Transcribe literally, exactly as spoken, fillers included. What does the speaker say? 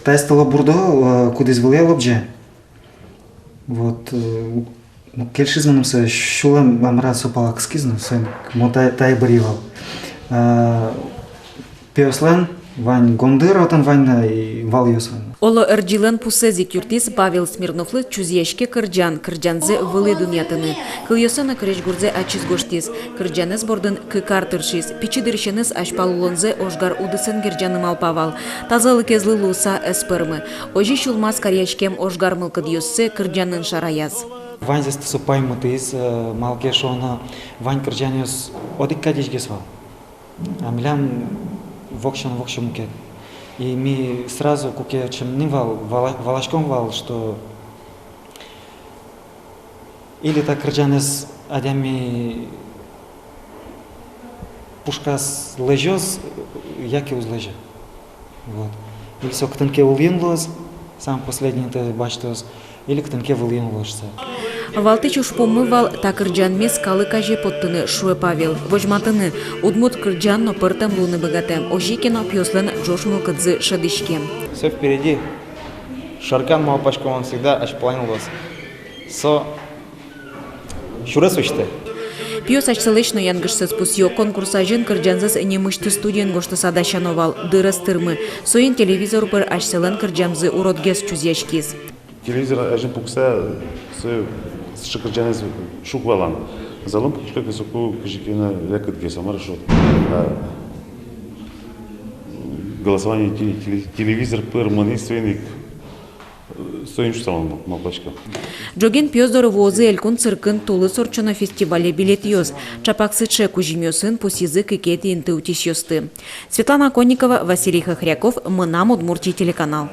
Таиз тылобурдо, э, кудӥз вылэ лобӟе. Вот, э, ну, кельшиз мыным со, сюлэм мар-а со пала кыскиз но, соин ик мон та, тае бырйи вал. Э, пиослэн вань гондыр отын вань на, и валъёс вань на. Оло, Ӧрӟилэн пусэз ик юрттӥз Павел Смирновлы чузъяське кырӟан, кырӟанзэ вылӥ дунъятыны. Кылъёссэ но крезьгурзэ ачиз гожтӥз. Кырӟанэз бордын кык ар тыршиз. Пичи дырысеныз азьпал улонзэ ожгар удысэн герӟаны малпа вал. Тазалыкезлы луыса ӧз пӧрмы. Озьы сюлмаз каръяськем ожгар мылкыдъёссэ кырӟанын шараяз. Ваньзэс тусо паймытӥз, э, малы ке шуоно, вань кырӟанъёс одӥг кадесь гес вал. А милям воксё но воксё мукет. И ми сразу, куке ӧтчымтӥм вал, вала-, валаськом вал, что или та кырӟанэз адями пушказ лэзёз, яке уз лэзе. Вот. Или со кытын ке улӥын луоз, самый последний инты басьтоз, или кытын ке вылӥын луоз шуса. Валтӥсь ужпуммы вал та кырӟанмес калык азе поттыны, шуэ Павел. Возьматыны, удмурт кырӟан но пӧртэм луыны быгатэм, озьы ке но пиослэн ӝож мылкыдзы шӧдӥськем. Всё впереди. Шаркан, малпасько мон, всегда азьпалан луоз. Со сюрес усьтэ. Пиос асьсэлэсь но янгышсэс пусъё. Конкурс азьын кырӟанзэс нимысьтыз студиын гожтыса дасяно вал, дыр ӧз тырмы. Соин телевизор пыр асьсэлэн кырӟамзы уродгес чузъяськиз. Телевизор азьын пукса, со сыӵе кырӟанэз ӵук валан. Залын пукиськод ке, соку кызьы ке но лякытгес, а мар шуод. А голосование те-, теле-, телевизор пыр мынӥз, соин ик, э, соин ик шуысал, малпасько. Ӝоген пиос доры вуозы элькун циркын тулыс ортчоно фестивале билетъёс. Чапак сыӵе кузьымъёсын пусйизы кыкетӥ инты утисьёсты. Светлана Конникова, Василий Хохряков, «Мынам Удмуртие» телеканал.